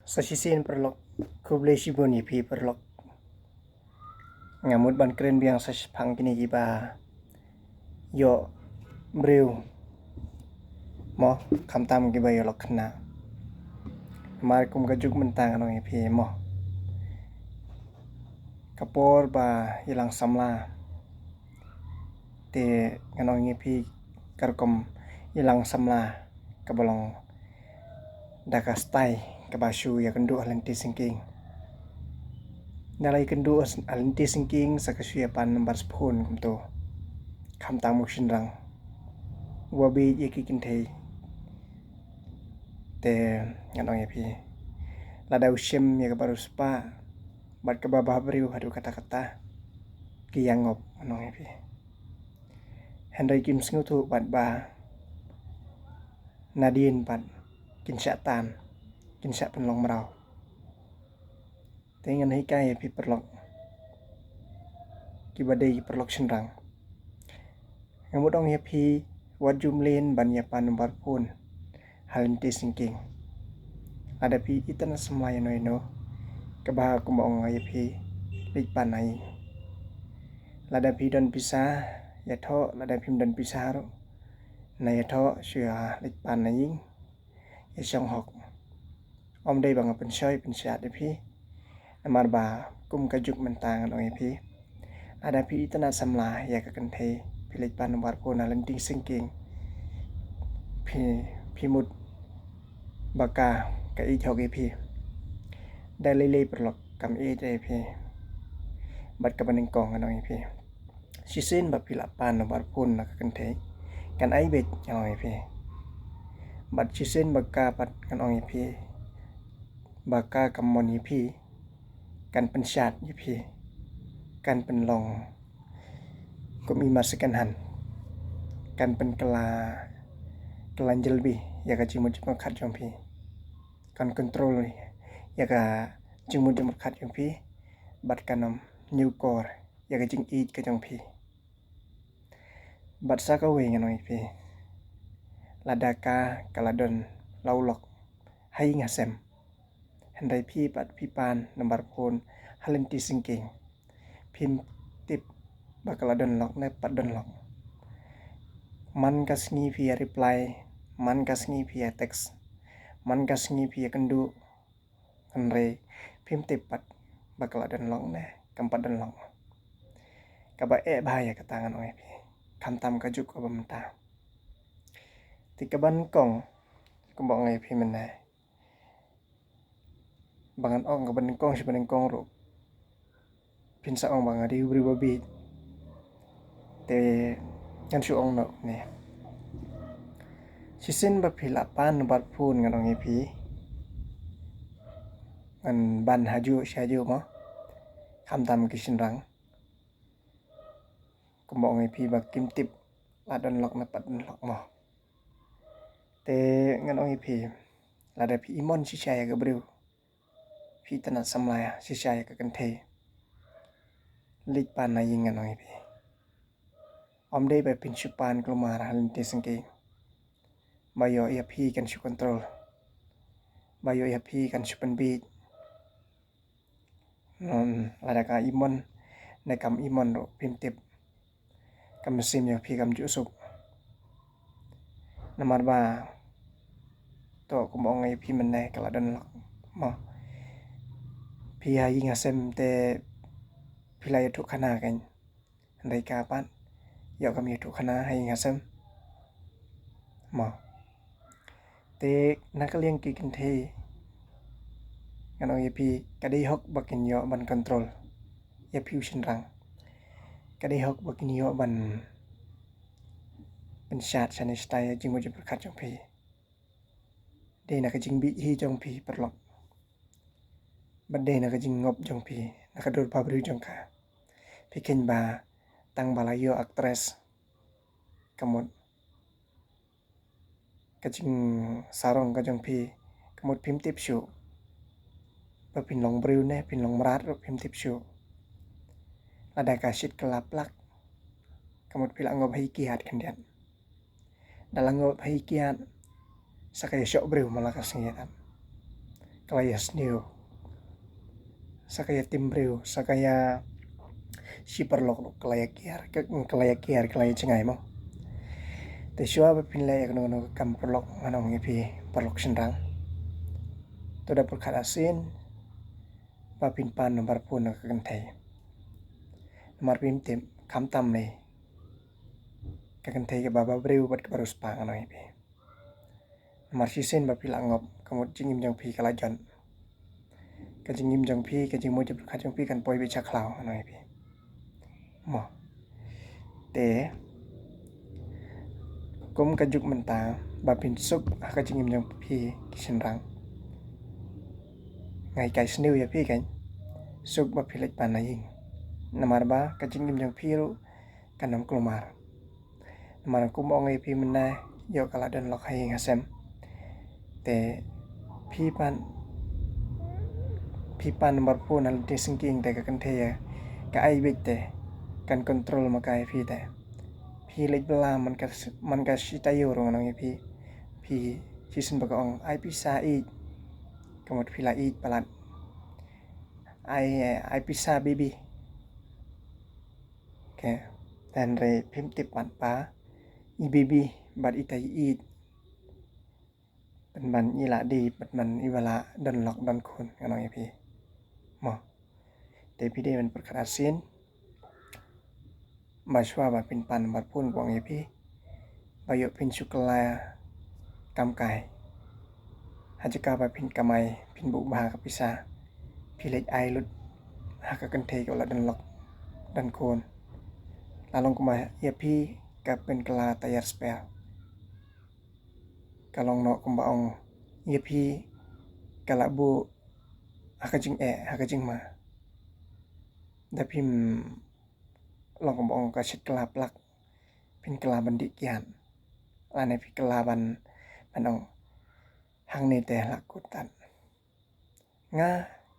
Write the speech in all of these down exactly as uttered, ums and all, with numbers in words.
Sa shisien paralok, khublei shibun ïa phi paralok. Nga mut ban kren biang sa shiphang kine kiba ïoh briew mo, khamtam kiba ïoh lok khynnah. Namar kum ka juk mynta ngan ong ïa phi mo, ka por ba ïalang samla, te ngan ong ïa phi ka rukom ïalang samla kaba long da ka style kaba shu ïakynduh ha lynti syngkien. Da la ïakynduh ha lynti syngkien sa ka shu ïapan number phone kumto, khamtam u shynrang uba bieit ïa ki kynthei. Te ngan ong ïa phi, lada u shem ïa kaba riewspah bad kaba bhabriew haduh katta katta, ki ïa ngop, ngan ong ïa phi. Hynrei kim sngewthuh pat ba nadien pat kin shah tan, kin shah pynlong mraw. Te ngan hikai ïa phi paralok kiba dei paralok shynrang. Nga mut ong ïa phi, wat ju mlien ban ïapan number phone ha lynti syngkien. Lada phi itynnad samla ïano ïano, kaba kumba ong ïa phi, leit pan na ïing. Lada phi don pisa, ïathoh, lada phim don pisa ruh, na ïathoh shu ïa leit pan na ïing, ïa shong hok. Ym dei ba nga pynshoi pynshad ïa phi. Namar ba kum ka juk mynta ngan ong ïa phi, lada phi itynnad samla ïa ka kynthei, phi leit pan number phone ha lynti syngkien, phi, phi mut ba ka, ka ïeit hok ïa phi. Da lei lei paralok, kam ïeit ïa phi. Bad kaba nyngkong ngan ong ïa phi, shisien ba phi la pan number phone na ka kynthei, kan ai beit, ngan ong ïa phi. Bad shisien ba ka pat, ngan ong ïa phi, ba ka kam mon ïa phi, kan pynshad ïa phi, kan pynlong kum i mar second hand, kan pynkylla, kylla jlbi ïa ka jingmut jingpyrkhat jong phi, kan control ïa ka jingmut jingpyrkhat jong phi, bad kan ym ñiewkor ïa ka jingïeit ka jong phi. Bad sa kawei ngan ong ïa phi, lada ka, ka la don la u lok ha ïing ha sem, hynrei phi pat phi pan number phone ha lynti syngkien, phim tip ba ka la don lok ne pat don lok. Man ka sngi phi ïa reply, man ka sngi phi ïa text, man ka sngi phi ïakynduh, hynrei phim tip pat ba ka la don lok ne kam pat don lok. Kaba eh bha ïa kata ngan ong ïa phi, khamtam ka juk kaba mynta. Te kaba nyngkong, kumba ong ïa phi mynne, ba ngan ong kaba nyngkong shi ba nyngkong ruh, phin sa ong ba nga dei u briew ba bieit. Te ngan shu ong noh ne, shisien ba phi la pan number phone, ngan ong ïa phi, ngan ban hajuh shi hajuh mo, khamtam ki shynrang, kumba ong ïa phi ba kim tip la don lok ne pat don lok mo. Te ngan ong ïa phi, lada phi imon shisha ïa ka briew, phi itynnad samla shisha ïa ka kynthei, leit pan na ïing, ngan ong ïa phi. Ym dei ba phin shu pan kulmar ha lynti syngkien, ba ïoh ïa phi kan shu control, ba ïoh ïa phi kan shu pynbiej. Lada ka imon ne kam imon ruh phim tip, ka mynsiem jong phi kam ju suk. Namar ba to kumba ong ïa phi mynne, ka la don lok mo, phi ha ïing ha sem te phi la ïathuh khana kan, hynrei ka pat ïoh kam ïathuh khana ha ïing ha sem mo. Te na ka liang ki kynthei, ngan ong ïa phi, ka dei hok ba kin ïoh ban control ïa phi u shynrang. Ka dei hok ba kin ïoh ban pynshad shane shatai ïa jingmut jingpyrkhat jong phi. Dei na ka jingbieit hi jong phi paralok, bad dei na ka jingngop jong phi, na ka dur bhabriew jong ka. Phi kheiñ ba tang ba la ïoh actress, ka mut ka jingsarong ka jong phi, ka mut phim tip shuh ba phin long briew ne phin long mrad ruh phim tip shuh. Lada ka shit kylla plak, ka mut phi la ngop ha i kiad khyndiat. Da la ngop ha i kiad, sa ka ïashoh briew man la ka sngi ïa kat. ka la ïa sniew, sa ka ïa tim briew, sa ka ïa shi paralok ruh ka la ïa kiar, ka, ka la ïa kiar, ka la ïa jngai mo. Te shuwa ba phin leh ïa kano kano ka kam paralok, ngan ong ïa phi paralok shynrang, to da pyrkhat arsien ba phin pan number phone na ka kynthei. Namar phim tip, khamtam ne ka kynthei kaba ba briew bad kaba riewspah, ngan ong ïa phi. Namar shisien ba phi la ngop, ka mut jingim jong phi ka la jot. Ka jingim jong phi, ka jingmut jingpyrkhat jong phi kan poi beit sha khlaw, ngan ong ïa phi. Mo. Te kum ka juk mynta, ba phin suk ha ka jingim jong phi ki shynrang, nga hikai sniew ïa phi kan, suk ba phi leit pan na ïing. Namar ba ka jingim jong phi ruh kan ym kulmar. Namar kum ong ïa phi mynne, ïoh ka la don lok ha ïing ha sem. Te phi pan, phi pan number phone ha lynti syngkien te ka kynthei ïa ka ai beit te kan control ma ka ïa phi te. Phi leit bylla man ka, man ka shi taïew ruh, ngan ong ïa phi. Phi shisien ba ka ong ai pisa ïeit, ka mut phi la ïeit palat. Ai, ai pisa baby. Te hynrei phim tip pat ba i baby bad ita i ïeit pynban i la dei, pynban i ba la don lok don khun, ngan ong ïa phi. Mo. Te phi dei ban pyrkhat arsien ba shuwa ba phin pan number phone, ngan ong ïa phi, ba ïoh phin shu kylla kam kai. Ha jaka ba phin kamai, phin buh bha ka pisa, phi leit ai lut ha ka kynthei kaba la don lok don khun. La long kumba ïa phi ka pynkylla tyre spare. Ka long noh kumba ong ïa phi ka la buh ha ka jingeh, ha ka jingma. Da phim long kumba ong ka shit kylla plak, phin kylla ban dih kiad. Lane phi kylla ban, ban ong hangne te la kut tad. Nga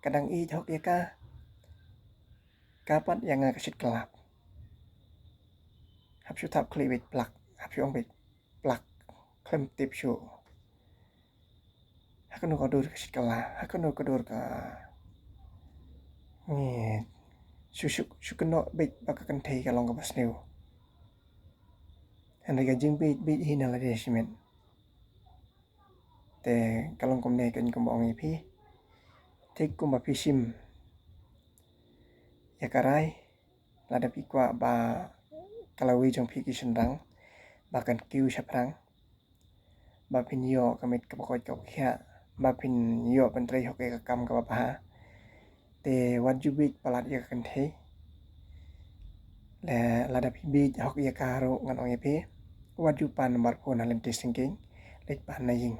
ka dang ïeit hok ïa ka, ka pat ïa nga ka shit kylla. Hap shu thap khlieh beit plak, hap shu ong beit plak, khlem tip shuh. Ha kano ka dur ka shit kylla, ha kano ka dur ka, ngi shu, shu, shu kynnoh beit ba ka kynthei ka long kaba sniew. Hynrei ka jingbeit beit hi na lade shimet. Te ka long kumne, kan kumba ong ïa phi, thik kumba phi shim ïa ka rai, lada phi kwah ba ka lawei jong phi ki shynrang ba kan kiew shaphrang, ba phin ïoh ka miet kaba koit kaba khiah, ba phin ïoh ban trei hok ïa ka kam kaba bha, te wat ju bieit palat ïa ka kynthei. Lada phi bieit hok ïa ka ruh, ngan ong ïa phi, wat ju pan number phone ha lynti syngkien, leit pan na ïing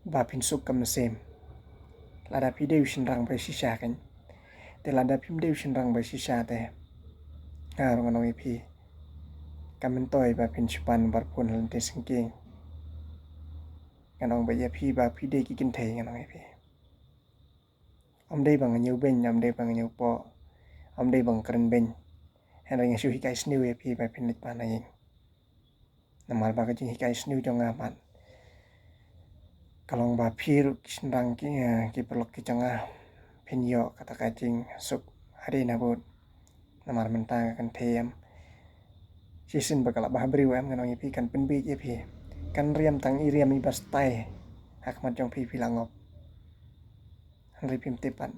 ba phin suk ka mynsiem. Lada phi dei u shynrang ba shisha kan. Te lada phim dei u shynrang ba shisha te, nga ruh ngan ong ïa phi, ka myntoi ba phin shu pan number phone ha lynti syngkien, ngan ong beit ïa phi ba phi dei ki kynthei, ngan ong ïa phi. Ym dei ba nga ñiew beiñ, ym dei ba nga ñiew poh, ym dei ba nga kren beiñ. Hynrei nga shu hikai sniew ïa phi ba phin leit pan na ïing. Namar ba ka jinghikai sniew jong nga pat ka long ba phi ruh ki shynrang ki, eh, ki paralok ki jong nga, phin ïoh kata ka jingsuk hadien habud. Namar mynta ka kynthei em, shisien ba ka la bha briew em, ngan ong ïa phi, kan pynbieit ïa phi. Kan riam tang i riam iba stai ha khmat jong phi, phi la ngop. Hynrei phim tip pat,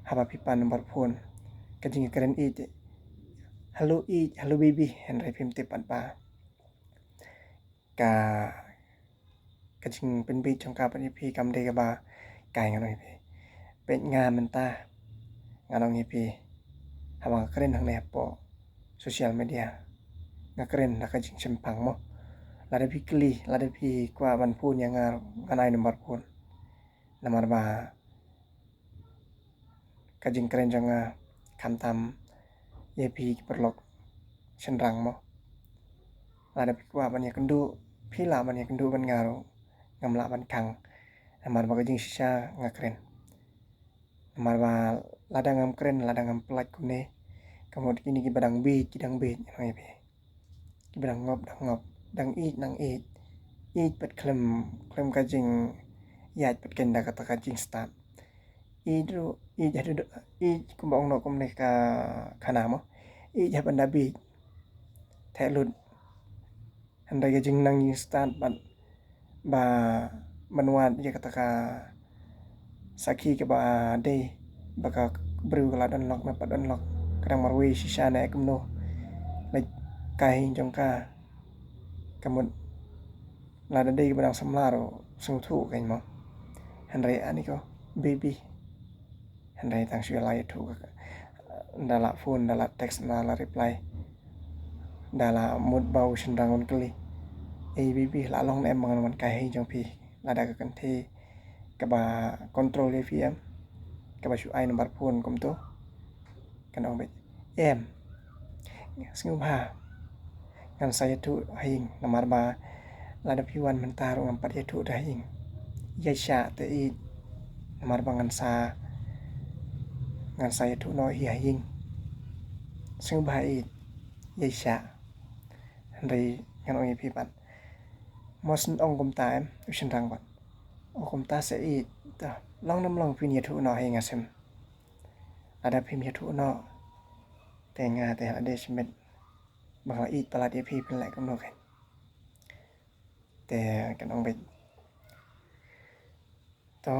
haba phi pan number phone, ka jingkren ïeit, "Hello ïeit, hello baby," hynrei phim tip pat ba ka, ka jingpynbieit jong ka bad ïa phi kam dei kaba kai, ngan ong ïa phi. Peit nga mynta, ngan ong ïa phi, haba nga kren hangne hapoh social media, nga kren da ka jingshemphang mo. Lada phi kylli, lada phi kwah ban phone ïa nga, ngan ai number phone. Namar ba ka jingkren jong nga, khamtam ïa phi ki paralok shynrang mo. Lada phi kwah ban ïakynduh, phi lah ban ïakynduh bad nga ruh, ngam lah ban khang. Namar ba ka jingshisha nga kren. Namar ba lada ngam kren, lada ngam pyllait kumne, ka mut kine kiba dang bieit ki dang bieit, ngan ong ïa phi. Kiba dang ngop dang ngop, dang ïeit dang ïeit. Ïeit pat khlem, khlem ka jing, ïaid pat kein da kata ka jingstad. Ïeit ruh, ïeit haduh, ïeit kumba ong noh kumne ka khana mo. Ïeit haba ynda bieit theh lut. Hynrei ka jingnang jingstad bad ba ban wad ïa kata ka sakhi kaba dei ba ka briew ka la don lok ne pat don lok, ka dang marwei shisha ne kumno. Leit kai ha ïing jong ka, ka mut lada dei kaba dang samla ruh sngewthuh kein mo. Hynrei ani ko baby. Hynrei tang shu la ïathuh ka, da la phone, da la text, da la reply, da la mut ba u shynrang un kylli, "Ei baby, la long ne em ba ngan wan kai ha ïing jong phi?" Lada ka kynthei kaba control ïa phi em, kaba shu ai number phone kumto, kan ong beit, "Em, sngewbha, ngan sa ïathuh ha ïing, namar ba lada phi wan mynta ruh ngam pat ïathuh da ha ïing. Ïaishah te ïeit, namar ba ngan sa, ngan sa ïathuh noh hi ha ïing. Sngewbha ïeit, ïaishah." Hynrei ngan ong ïa phi pat, "Mo shen ong kumta em?" U shynrang pat, "O kumta se ïeit, to long nam long phin ïathuh noh ha ïing ha sem. Lada phim ïathuh noh te nga te ha dei shimet ba nga ïeit palat ïa phi, phin leh kumno kein?" Te kan ong beit, "To,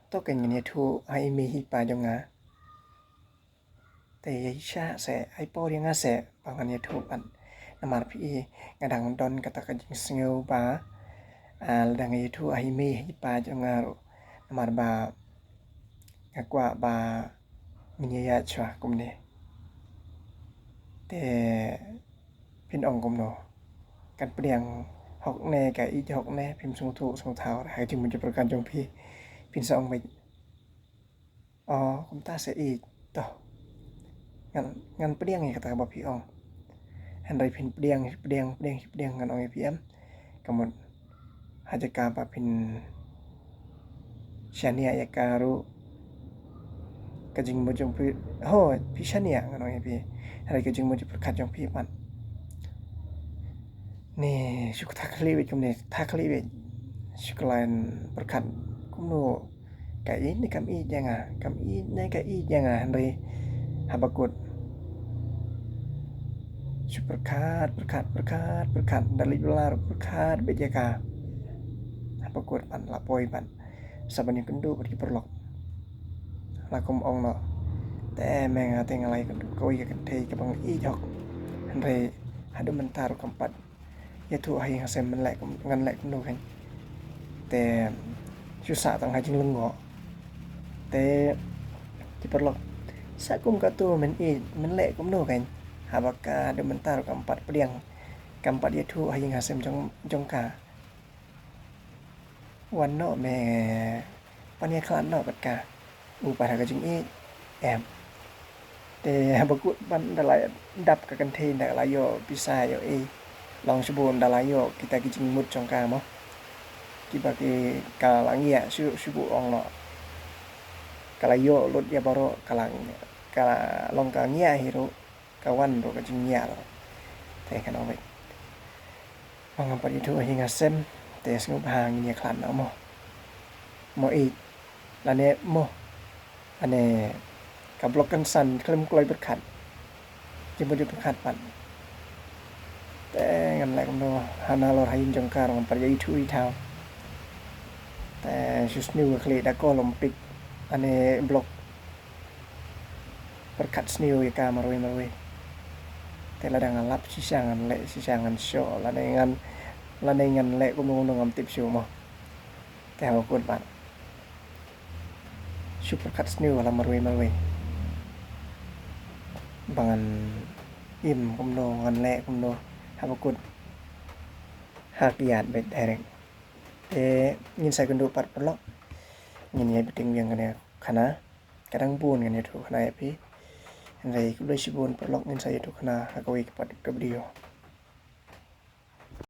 to kein ngan ïathuh ha i mei i pa jong nga. Te ïaishah se, ai por ïa nga se ba ngan ïathuh pat. Namar phi i, nga dang don kata ka jingsngew ba, ah, lada nga ïathuh ha i mei i pa jong nga ruh, namar ba nga kwah ba ngin ïaid shuwa kumne. Te phin ong kumno? Kan pdiang hok ne ka ïeit hok ne, phim sngewthuh sngewthaw ha ka jingmut jingpyrkhat jong phi, phin sa ong beit, 'O kumta se ïeit, to ngan, ngan pdiang ïa kata kaba phi ong.' Hynrei phin pdiang, pdiang, pdiang, pdiang, ngan ong ïa phi em, ka mut ha jaka ba phin shaniah ïa ka ruh, ka jingmut jong phi, ho, phi shaniah, ngan ong ïa phi, hynrei ka jingmut jingpyrkhat jong phi pat, ne shu kata kali wei kumne, kata kali wei, shu khlaiñ pyrkhat kumno, ka ïeit ne kam ïeit ïa nga, kam ïeit ne ka ïeit ïa nga, hynrei haba kut shu pyrkhat, pyrkhat, pyrkhat, pyrkhat, da leit bylla ruh pyrkhat beit ïa ka. Haba kut pat la poi pat sa ban ïakynduh bad ki paralok. La kum ong noh, te me nga te nga la ïakynduh kawei ka kynthei kaba nga ïeit hok, hynrei haduh mynta ruh kam pat ïathuh ha ïing ha sem, ngan leh kum, ngan leh kumno kein. Te shu sah tang ha jinglyngngoh. Te ki paralok, sa kum kato men ïeit, men leh kumno kein, haba ka haduh mynta ruh kam pat pdiang, kam pat ïathuh ha ïing ha sem jong, jong ka. Wan noh me, pan ïakhlad noh bad ka. U pat ha ka jingïeit, em. Te haba kut pat da la dap ka kynthei, da la ïoh pisa ïoh ei, long shibun da la ïoh kita ki jingmut jong ka mo, kiba ki ka la ngiah shu, shibun, ong noh. Ka la ïoh lut ïa baroh, ka la, ka la long ka ngiah hi ruh, ka wan ruh ka jingïaid ruh. Te kan ong beit, ma ngam pat ïathuh ha ïing ha sem, te sngewbha ngin ïakhlad noh mo. Mo ïeit, lane mo, lane ka block kynsan khlem kloi pyrkhat, ki mut ju pyrkhat pat. Te ngan leh kumno, hana lor ha ïing jong ka ruh ngam pat ïa ithuh ithaw. Te shu sniew ka khlieh da ka Olympic, lane block pyrkhat sniew ïa ka marwei marwei. Te lada nga lap shisha ngan leh shisha ngan shoh, lane ngan, lane ngan leh kumno kumno ngam tip shuh mo. Te haba kut pat shu pyrkhat sniew la marwei marwei ba ngan im kumno, ngan leh kumno, haba kut ha ki ïaid beit direct. Te ngin sa ïakynduh pat paralok, ngin ïa bteng biang kane khana. Ka dang bun ngan ïathuh khana ïa phi. Hynrei khublei shibun paralok, ngin sa ïathuh khana ha kawei ka pat ka video.